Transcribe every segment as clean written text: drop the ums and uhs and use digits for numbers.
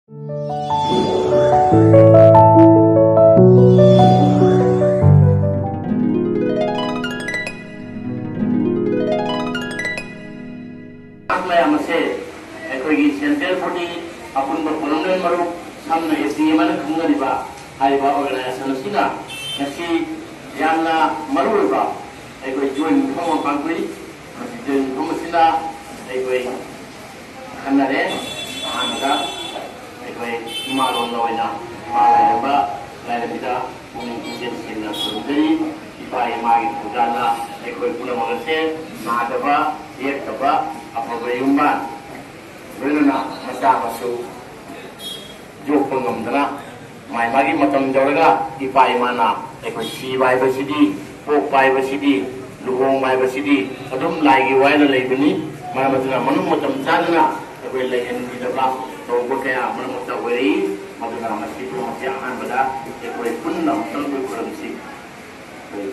ꯑꯩꯈꯣꯏꯒꯤ central body ꯑꯄꯨꯟꯕ ꯄꯨꯔꯝꯂꯦꯟ ꯃꯔꯨꯞ ꯁꯝꯅ ꯑꯦ ꯗꯤ ꯑꯦꯝ ꯍꯥꯏꯅ ꯈꯪꯅꯔꯤꯕ ꯍꯥꯏꯔꯤꯕ ꯑꯣꯔꯒꯅꯥꯏꯖꯦꯁꯟ ꯑꯁꯤꯅ ꯉꯁꯤ ꯌꯥꯝꯅ ꯃꯔꯨꯑꯣꯏꯕ ꯑꯩꯈꯣꯏ ꯖꯣꯏꯟ ꯃꯤꯐꯝ ꯑꯃ ꯄꯥꯡꯊꯣꯛꯏ। ꯃꯁꯤ ꯖꯣꯏꯟ ꯃꯤꯐꯝ ꯑꯁꯤꯅ ꯑꯩꯈꯣꯏ ꯈꯟꯅꯔꯦ। ꯑꯍꯥꯟꯕꯗ ꯑꯩꯈꯣꯏ ꯏꯃꯥꯂꯣꯟꯅ ꯑꯣꯏꯅ ꯏꯃꯥ ꯂꯥꯏꯔꯕ ꯂꯥꯏꯔꯕꯤꯗ ꯄꯨꯛꯅꯤꯡ ꯄꯨꯛꯆꯦꯜ ꯁꯦꯡꯅ ꯈꯨꯔꯨꯝꯖꯔꯤ। ꯏꯄꯥ ꯏꯃꯥꯒꯤ ꯊꯧꯖꯥꯜꯅ ꯑꯩꯈꯣꯏ ꯄꯨꯝꯅꯃꯛ ꯑꯁꯦ ꯅꯥꯗꯕ ꯌꯦꯛꯇꯕ ꯑꯐꯕ ꯌꯨꯝꯕꯥꯟ ꯂꯣꯏꯅꯅ ꯃꯆꯥ ꯃꯁꯨ ꯌꯣꯛꯄ ꯉꯝꯗꯅ ꯃꯥꯏ ꯃꯥꯒꯤ ꯃꯇꯝ ꯌꯧꯔꯒ ꯏꯄꯥ ꯏꯃꯥꯅ ꯑꯩꯈꯣꯏ ꯁꯤꯕ ꯍꯥꯏꯕꯁꯤꯗꯤ ꯄꯣꯛꯄ ꯍꯥꯏꯕꯁꯤꯗꯤ ꯂꯨꯍꯣꯡꯕ ꯍꯥꯏꯕꯁꯤꯗꯤ ꯑꯗꯨꯝ ꯂꯥꯏꯒꯤ ꯋꯥꯏꯅ ꯂꯩꯕꯅꯤ। ꯃꯔꯝ ꯑꯗꯨꯅ ꯃꯅꯨꯡ ꯃꯇꯝ ꯆꯥꯗꯅ ꯑꯩꯈꯣꯏ ꯂꯩꯍꯟꯕꯤꯗꯕ ꯇꯧꯕ ꯀꯌꯥ ꯃꯔꯛ ꯃꯔꯛꯇ ꯑꯣꯏꯔꯛꯏ। ꯃꯗꯨꯅ ꯃꯁꯤ ꯄꯨꯝꯅꯃꯛꯁꯦ ꯑꯍꯥꯟꯕꯗ ꯑꯩꯈꯣꯏ ꯄꯨꯟꯅ ꯑꯃꯨꯛꯇꯪ ꯑꯩꯈꯣꯏ ꯈꯨꯔꯨꯝꯁꯤ। ꯑꯩꯈꯣꯏ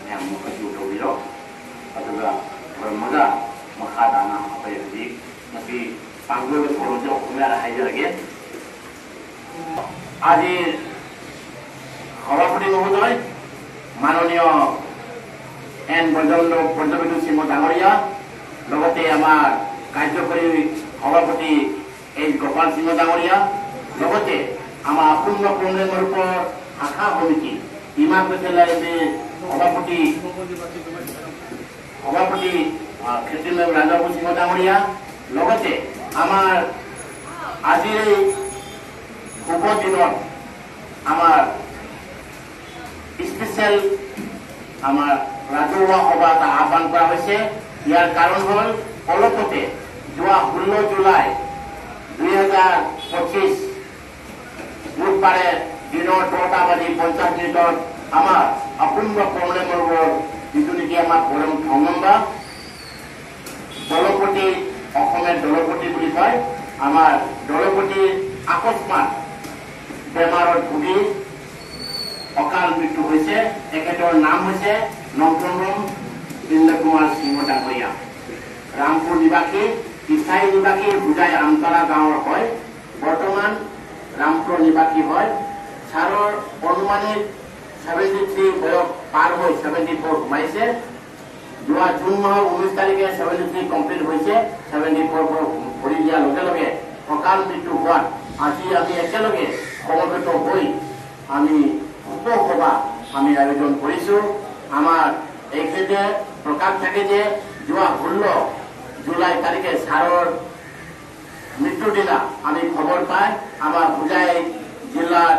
ꯃꯌꯥꯝ ꯃꯈꯣꯏꯁꯨ ꯇꯧꯕꯤꯔꯣ। ꯑꯗꯨꯒ ꯈꯨꯔꯨꯝꯃꯒ ꯃꯈꯥ ꯇꯥꯅ ꯑꯩꯈꯣꯏ ꯍꯧꯖꯤꯛ ꯉꯁꯤ ꯄꯥꯡꯊꯣꯛꯏꯕ ꯊꯧꯔꯝꯁꯦ ꯑꯣꯈꯣꯝꯌꯥꯗ ꯍꯥꯏꯖꯔꯒꯦ। আজি সভাপতি মহোদয় মাননীয় এন বজ্ৰবিদ্যুৎ সিংহ ডাঙৰীয়া, লগতে আমাৰ কাৰ্যকৰী সভাপতি এইচ গোপাল সিংহ ডাঙৰীয়া, লগতে আমাৰ পূৰ্ণ পূৰ্ণিমাৰূপৰ শাখা সমিতি ইমাম সভাপতি সভাপতি খ্ৰীষ্টিন ৰাজাবু সিংহ ডাঙৰীয়া, লগতে আমাৰ আজিৰ এই শুভ দিনত আমাৰ স্পেচিয়েল আমাৰ ৰাজহুৱা সভা এটা আহ্বান কৰা হৈছে। ইয়াৰ কাৰণ হ'ল অলপতে যোৱা 16 জুলাই 2025 বুধবাৰে দিনৰ 10:50 আমাৰ অপূৰ্ব পূৰ্ণিমাৰ যিটো নেকি আমাৰ পৰম ধৰ্মম্বা দলপতি, অসমীয়া দলপতি বুলি কয়, আমাৰ দলপতি আকস্মাত বেমাৰত ভুগি অকাল মৃত্যু হৈছে। তেখেতৰ নাম হৈছে নংথনৰম ইন্দ্ৰ কুমাৰ সিংহ ডাঙৰীয়া, ৰামপুৰ নিবাসী, ইছাই নিবাসী, হোজাই আমতলা গাঁৱৰ হয়, বৰ্তমান ৰামপুৰ নিবাসী হয়। ছাৰৰ অনুমানিক 73 বয়স পাৰ হৈ 74 সোমাইছে। যোৱা জুন মাহৰ 19 তাৰিখে 73 কমপ্লিট হৈছে। 74 ভৰি দিয়াৰ লগে লগে অকাল মৃত্যু হোৱাত আজি আমি একেলগে সমবেত হৈ আমি শোকসভা আমি আয়োজন কৰিছোঁ। আমাৰ এইখিনিতে প্ৰকাশ থাকে যে যোৱা 16 জুলাই তাৰিখে ছাৰৰ মৃত্যুৰ দিনা আমি খবৰ পাই আমাৰ হোজাই জিলাৰ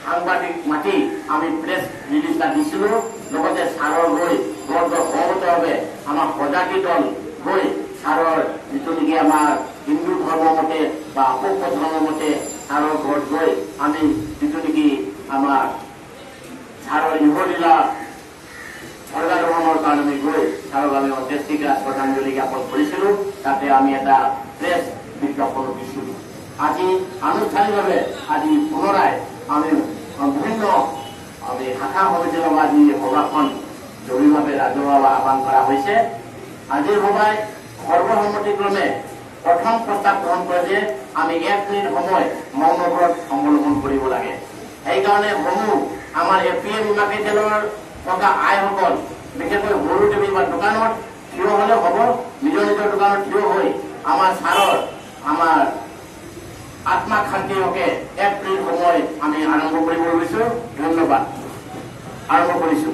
সাংবাদিক মাতি আমি প্ৰেছ ৰিলিজ এটা দিছিলোঁ। লগতে ছাৰৰ গৈ ঘৰত সমবেতভাৱে আমাৰ সজাগী দল গৈ ছাৰৰ যিটো নেকি আমাৰ হিন্দু ধৰ্ম মতে বা অপোক্ষ ধৰ্ম মতে ছাৰৰ ঘৰত গৈ আমি যিটো নেকি আমাৰ ছাৰৰ ইহলীলা স্বৰ্গাৰোহণৰ কাৰণে আমি গৈ ছাৰক আমি অন্ত্যেষ্টিক্ৰিয়া শ্ৰদ্ধাঞ্জলি জ্ঞাপন কৰিছিলোঁ। তাতে আমি এটা প্ৰেছ বিজ্ঞাপনো দিছিলোঁ। আজি আনুষ্ঠানিকভাৱে আজি পুনৰাই আমি বিভিন্ন আমি শাখা সমিতিৰ লগত আজি সভাখন জৰুৰীভাৱে ৰাজহুৱা আহ্বান কৰা হৈছে। আজিৰ সভাই সৰ্বসন্মতিক্ৰমে প্ৰথম প্ৰস্তাৱ গ্ৰহণ কৰে যে আমি 1 মিনিট সময় মৌনব্ৰত অৱলম্বন কৰিব লাগে। সেইকাৰণে সমূহ আমাৰ এ পি এম ইমাকেটেলৰ থকা আইসকল বিশেষকৈ সৰু দেৱী বা দোকানত থিয় হ'লে হ'ব, নিজৰ নিজৰ দোকানত থিয় হৈ আমাৰ ছাৰৰ আমাৰ আত্মাক শান্তি হকে 1 মিনিট সময় আমি আৰম্ভ কৰিব লৈছো। ধন্যবাদ। আৰম্ভ কৰিছো।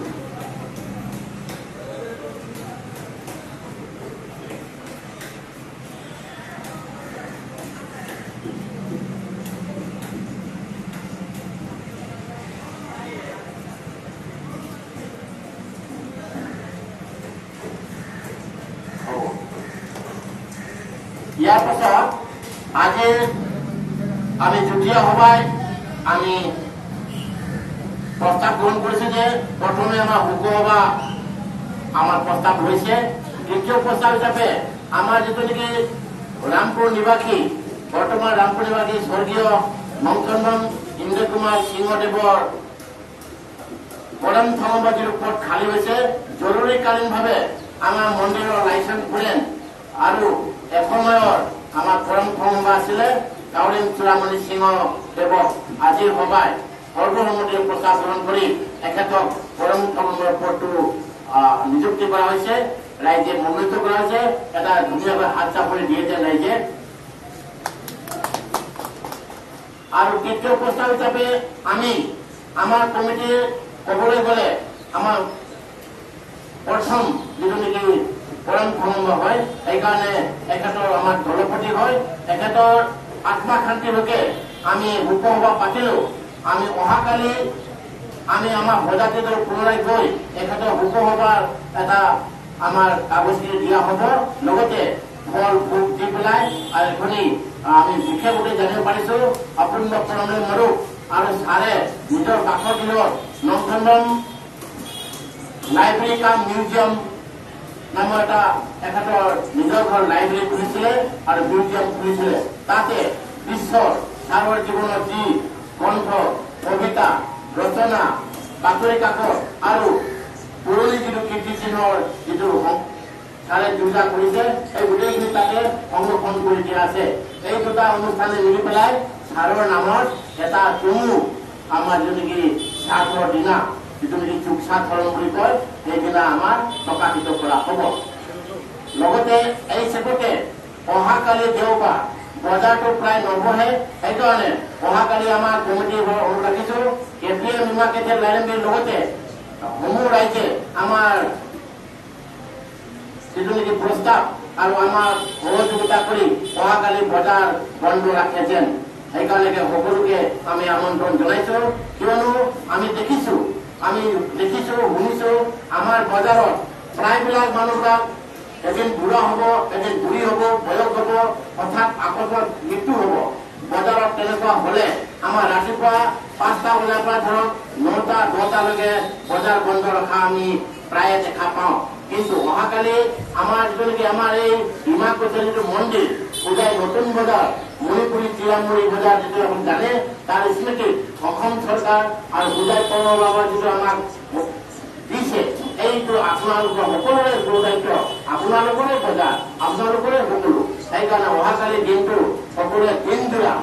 ইয়াৰ পাছত আজি আমি যুটীয়া সভাই আমি প্ৰস্তাৱ গ্ৰহণ কৰিছো যে প্ৰথমে আমাৰ শোকসভা আমাৰ প্ৰস্তাৱ হৈছে। দ্বিতীয় প্ৰস্তাৱ হিচাপে আমাৰ যিটো নেকি ৰামপুৰ নিবাসী, বৰ্তমান ৰামপুৰ নিবাসী স্বৰ্গীয় নংথনৰম ইন্দ্ৰ কুমাৰ সিংহদেৱৰ পৰম ধৰ্মবাদীৰ পদ খালী হৈছে। জৰুৰীকালীনভাৱে আমাৰ মন্দিৰৰ লাইচেন্স ফ্ৰেণ্ড আৰু এসময়ৰ আমাৰ পৰম ধৰ্মবা আছিলে কাউৰিম চূড়ামণি সিংহ দেৱক আজিৰ সভাই সৰ্বসন্মতিৰে প্ৰস্তাৱ গ্ৰহণ কৰি তেখেতক পৰম ধৰ্মৰ পদটো নিযুক্তি কৰা হৈছে, ৰাইজে মনোনীত কৰা হৈছে। এটা ধুনীয়াকৈ হাত চাপৰি দিয়ে যেন ৰাইজে। আৰু তৃতীয় প্ৰস্তাৱ হিচাপে আমি আমাৰ কমিটিৰ ক'বলৈ গ'লে আমাৰ প্ৰথম যিটো নেকি পৰম ধৰ্ম হয়, সেইকাৰণে তেখেতৰ আমাৰ দলপতি হয়। তেখেতৰ আত্মা শান্তিলৈকে আমি উপসভা পাতিলেও আমি অহাকালি আমি আমাৰ সজাতিলৈ পুনৰাই গৈ তেখেতৰ উপসভাৰ এটা আমাৰ কাগজখিনি দিয়া হ'ব, লগতে ফল ভোগ দি পেলাই আৰু এখনি আমি বিশেষভাৱে জানিব পাৰিছো অপূৰ্ব প্ৰণয় মৰুক আৰু ছাৰে নিজৰ বাসগৃহত নন্দনম লাইব্ৰেৰী কাম মিউজিয়াম নামৰ এটা তেখেতৰ নিজৰ ঘৰ লাইব্ৰেৰী খুলিছিলে আৰু মিউজিয়াম খুলিছিলে। তাতে বিশ্বৰ ছাৰৰ জীৱনৰ যি গ্ৰন্থ, কবিতা, ৰচনা, বাতৰি কাকত আৰু পুৰণি যিটো কীৰ্তিচিহ্নৰ যিটো ছাৰে যুঁজা কৰিছে, সেই গোটেইখিনি তাতে সংৰক্ষণ কৰি দিয়া আছে। এই দুটা অনুষ্ঠানে মিলি পেলাই ছাৰৰ নামত এটা চমু আমাৰ যিটো নেকি শ্ৰাদ্ধৰ দিনা যিটো নেকি চুকচাধৰণ বুলি কয়, সেইদিনা আমাৰ প্ৰকাশিত কৰা হ'ব। লগতে এই চেপতে অহাকালি দেওবাৰ বজাৰটো প্ৰায় নবহে, সেইকাৰণে অহাকালি আমাৰ কমিটিৰ অনুৰোধ ৰাখিছো কে পি এম ইমা কেথেল লাইব্ৰেৰীৰ লগতে সমূহ ৰাইজে আমাৰ যিটো নেকি প্ৰস্তাৱ আৰু আমাৰ সহযোগিতা কৰি অহাকালি বজাৰ বন্ধ ৰাখে যেন, সেইকাৰণে সকলোকে আমি আমন্ত্ৰণ জনাইছো। কিয়নো আমি দেখিছো শুনিছো আমাৰ বজাৰত প্ৰায়বিলাক মানুহবিলাক এদিন বুঢ়া হ'ব, এদিন বুঢ়ী হ'ব, বয়স হ'ব, হঠাৎ আকস্মাত মৃত্যু হ'ব। বজাৰত তেনেকুৱা হ'লে আমাৰ ৰাতিপুৱা 5টা বজাৰ পৰা ধৰক 9টা 10টালৈকে বজাৰ বন্ধ ৰখা আমি প্ৰায়ে দেখা পাওঁ। কিন্তু অহাকালি আমাৰ যিটো নেকি আমাৰ এই ডিমা কছাৰী যিটো মন্দিৰ পূজাই নতুন বজাৰ মণিপুৰী চিৰামুৰি বজাৰ যিটো আপুনি জানে, তাৰ স্মৃতিত অসম চৰকাৰ আৰু পূজাই পৌৰসভাৰ যিটো আমাক দিছে, এইটো আপোনালোকৰ সকলোৰে গুৰুদায়িত্ব, আপোনালোকৰে বজাৰ, আপোনালোকৰে সকলো। সেইকাৰণে অহাকালি দিনটো সকলোৱে দিনজোৰা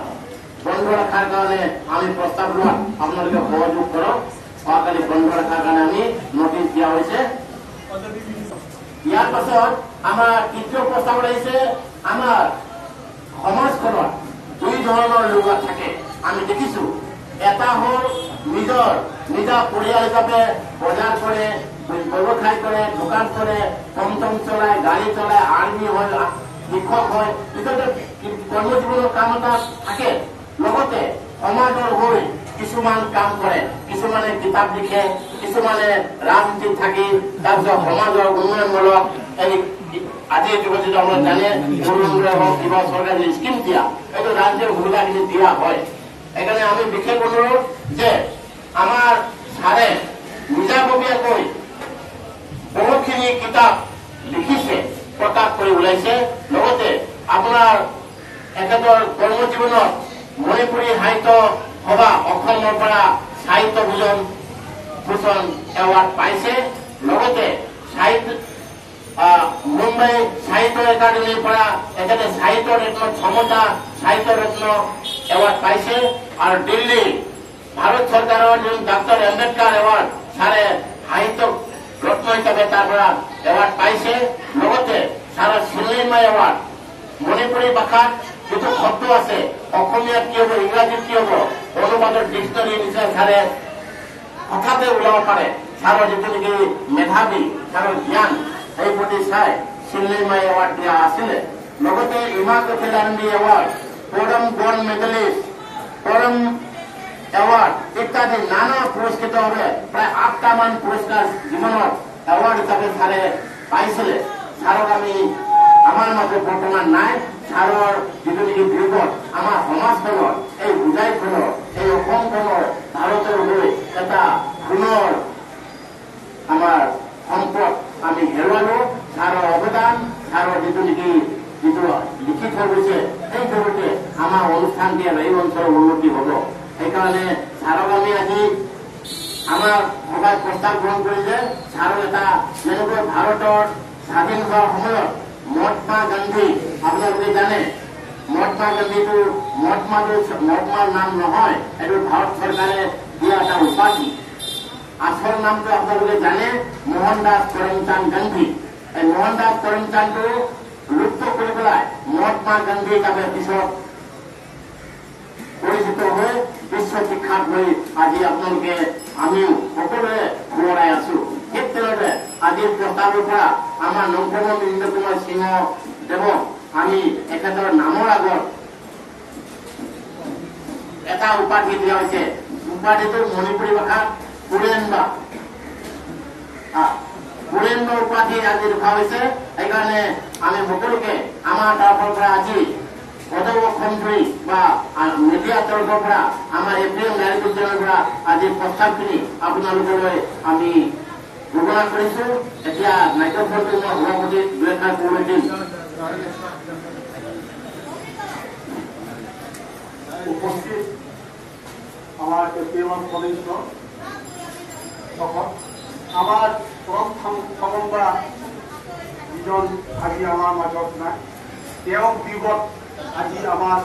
বন্ধ ৰখাৰ কাৰণে আমি প্ৰস্তাৱ লোৱাত আপোনালোকে সহযোগ কৰক। অহাকালি বন্ধ ৰখাৰ কাৰণে আমি নটিচ দিয়া হৈছে। ইয়াৰ পাছত আমাৰ তৃতীয় প্ৰস্তাৱ আহিছে, আমাৰ সমাজখনত দুই ধৰণৰ লোক থাকে আমি দেখিছো। এটা হ'ল নিজৰ নিজা পৰিয়াল হিচাপে বজাৰ কৰে, ব্যৱসায় কৰে, দোকান কৰে, টমটম চলায়, গাড়ী চলায়, আৰ্মি হয়, শিক্ষক হয়, নিজৰ কৰ্মজীৱনৰ কাম এটা থাকে। লগতে সমাজৰ হৈ কিছুমান কাম কৰে, কিছুমানে কিতাপ লিখে, কিছুমানে ৰাজনীতিত থাকি তাৰপিছত সমাজৰ উন্নয়নমূলক এই আজিৰ যুগত যিটো আপোনালোকে জানে অৰুণোদয় হওক কিবা চৰকাৰী স্কিম দিয়া, এইটো ৰাজ্যৰ সুবিধাখিনি দিয়া হয়। সেইকাৰণে আমি বিশেষ অনুৰোধ যে আমাৰ ছাৰে নিজাববীয়াকৈ বহুখিনি কিতাপ লিখিছে, প্ৰকাশ কৰি ওলাইছে। লগতে আপোনাৰ তেখেতৰ কৰ্মজীৱনত মণিপুৰী সাহিত্য সভা অসমৰ পৰা সাহিত্য ভূষণ এৱাৰ্ড পাইছে। লগতে সাহিত্য মুম্বাই সাহিত্য একাডেমীৰ পৰা তেখেতে সাহিত্য ৰত্ন ক্ষমতা সাহিত্য ৰত্ন এৱাৰ্ড পাইছে। আৰু দিল্লী ভাৰত চৰকাৰৰ যোন ডক্টৰ আম্বেদকাৰ এৱাৰ্ড ছাৰে সাহিত্য ৰত্ন হিচাপে তাৰ পৰা এৱাৰ্ড পাইছে। লগতে ছাৰৰ চিনেমা এৱাৰ্ড, মণিপুৰী ভাষাত যিটো শব্দ আছে অসমীয়াত কি হ'ব, ইংৰাজীত কি হ'ব, অনুবাদৰ ডিক্সনাৰী নিচিনা ছাৰে হঠাতে ওলাব পাৰে। ছাৰৰ যিটো নেকি মেধাৱী, ছাৰৰ জ্ঞান, সেই প্ৰতি চাই চিনেমা এৱাৰ্ড দিয়া আছিলে। লগতে ইমা কথিলানন্দী এৱাৰ্ড, পৰম গল্ড মেডেলিষ্ট, পৰম এৱাৰ্ড ইত্যাদি নানা পুৰস্কৃত হবে প্ৰায় 8টামান পুৰস্কাৰ জীৱনত এৱাৰ্ড হিচাপে ছাৰে পাইছিলে। ছাৰক আমি আমাৰ মাজত বৰ্তমান নাই। ছাৰৰ যিটো নেকি বিয়োগত আমাৰ সমাজখনৰ, এই হোজাইখনৰ, এই অসমখনৰ, ভাৰতৰ হৈ এটা সোণৰ আমাৰ সম্পদ আমি হেৰুৱালো। ছাৰৰ অৱদান, ছাৰৰ যিটো নেকি যিটো লিখি থৈ গৈছে, সেই জৰিয়তে আমাৰ অনুষ্ঠানটি আৰু এই অঞ্চলৰ উন্নতি হ'ব। সেইকাৰণে ছাৰক আমি আজি আমাৰ সভাত প্ৰস্তাৱ গ্ৰহণ কৰিছে। ছাৰক এটা যেনেকৈ ভাৰতৰ স্বাধীন হোৱাৰ সময়ত মহাত্মা গান্ধী, আপোনালোকে জানে মহাত্মা গান্ধীটো মহাত্মাৰ নাম নহয়, এইটো ভাৰত চৰকাৰে দিয়া এটা উপাধি। আচল নামটো আপোনালোকে জানে, মোহনদাস কৰমচান্দ গান্ধী। এই মোহনদাস কৰমচান্দটো লুপ্ত কৰি পেলাই মহাত্মা গান্ধী হিচাপে পিছত পৰিচিত হৈ বিশ্ববিখ্যাত হৈ আজি আপোনালোকে আমিও সকলোৱে সোঁৱৰাই আছো। ঠিক তেনেদৰে আজিৰ প্ৰস্তাৱৰ পৰা আমাৰ নংখম ইন্দ্ৰ কুমাৰ সিংহ দেৱক আমি তেখেতৰ নামৰ আগত এটা উপাধি দিয়া হৈছে। উপাধিটো মণিপুৰী ভাষাত পুৰেন্দ্ৰ, পুৰেন্দ্ৰ উপাধি আজি ৰখা হৈছে। সেইকাৰণে আমি সকলোকে আমাৰ তৰফৰ পৰা আজি সদৌ অসম জুৰি বা মিডিয়াৰ তৰফৰ পৰা আমাৰ এ পি এম লাইব্ৰেৰীৰ পৰা আজি প্ৰস্তাৱখিনি আপোনালোকলৈ আমি ঘোষণা কৰিছো। এতিয়া মাইক্ৰফোনটো মই সভাপতি দুই এষাৰ ক'বলৈ দিম। উপস্থিত আমাৰ এ পি এমৰ সদস্য আমাৰ পৰম থমম্বা যিজন আজি আমাৰ মাজত নাই, তেওঁ বিগত আজি আমাৰ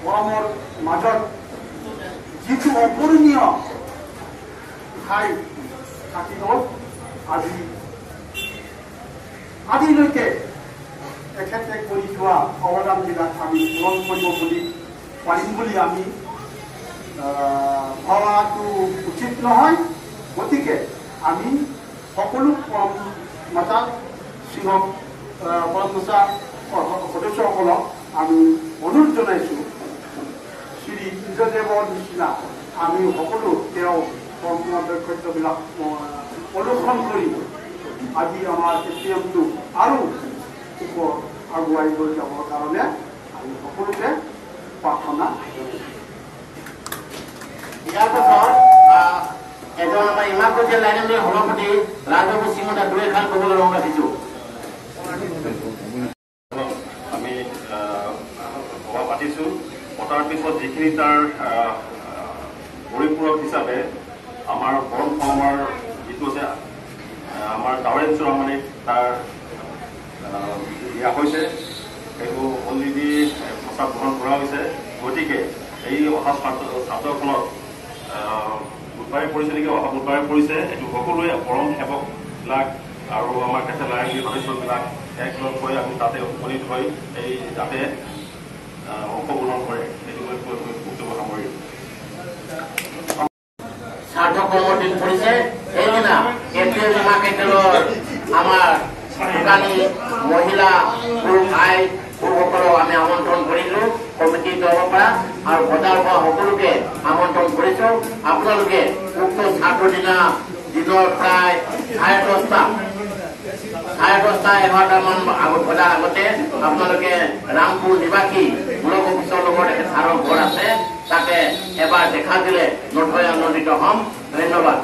পৰমৰ মাজত যিটো অপূৰণীয় ঠাই থাকি গ'ল, আজি আজিলৈকে তেখেতে কৰি যোৱা অৱদানবিলাক আমি পূৰণ কৰিব বুলি পাৰিম বুলি আমি ভবাটো উচিত নহয়। গতিকে আমি সকলো পৰম মাতা সিংহক পৰম মাতা সদস্যসকলক আমি অনুৰোধ জনাইছোঁ, শ্ৰী ইন্দ্ৰদেৱৰ নিচিনা আমি সকলো তেওঁ পৰম্পৰা দক্ষতাবিলাক অনুসৰণ কৰি আজি আমাৰ এ পি এমটো আৰু ওপৰ আগুৱাই লৈ যাবৰ কাৰণে আমি সকলোকে প্ৰাৰ্থনা জনাইছোঁ। ইয়াৰ পাছত এজন আমাৰ ইমাকজিয়া লাইনৰ সভাপতি ৰাজবাবু সিংহ দুই এখন ক'বলৈ ৰং ৰাখিছোঁ। আমি সভা পাতিছোঁ, পতাৰ পিছত যিখিনি তাৰ পৰিপূৰক হিচাপে আমাৰ পৰম সমাৰ যিটো আছে আমাৰ টাৱেল চূড়ামণিক তাৰ দিয়া হৈছে, সেইটো অলৰেডি প্ৰস্তাৱ গ্ৰহণ কৰা হৈছে। গতিকে এই অহা ছাত্ৰখনত বুধবাৰে পৰিছে নেকি, অহা বুধবাৰে পৰিছে, এইটো সকলোৱে পৰম সেৱকবিলাক আৰু আমাৰ কেথেল লাইব্ৰেৰীৰ সদস্যবিলাক একলগ হৈ আমি তাতে উপনীত হৈ এই যাতে অংশগ্ৰহণ কৰে, সেইটো মই বক্তব্য সামৰিম। শ্ৰাদ্ধ কৰ্মৰ দিন পৰিছে, সেইদিনা এ পি এম মাৰ্কেটৰ আমাৰ দোকানী মহিলা পুৰুষ আই পুৰুষসকলক আমি আমন্ত্ৰণ কৰিলোঁ কমিটিৰ তৰফৰ পৰা আৰু বজাৰ হোৱা সকলোকে আমন্ত্ৰণ কৰিছোঁ। আপোনালোকে উক্ত শ্ৰাদ্ধ দিনা দিনৰ প্ৰায় 10:30 11টামান আগত বজাৰ আগতে আপোনালোকে ৰামপুৰ নিবাসী ব্লক অফিচৰ লগত একে ছাৰৰ ঘৰ আছে, তাতে এবাৰ দেখা দিলে নথৈ আনন্দিত হ'ম। ধন্যবাদ।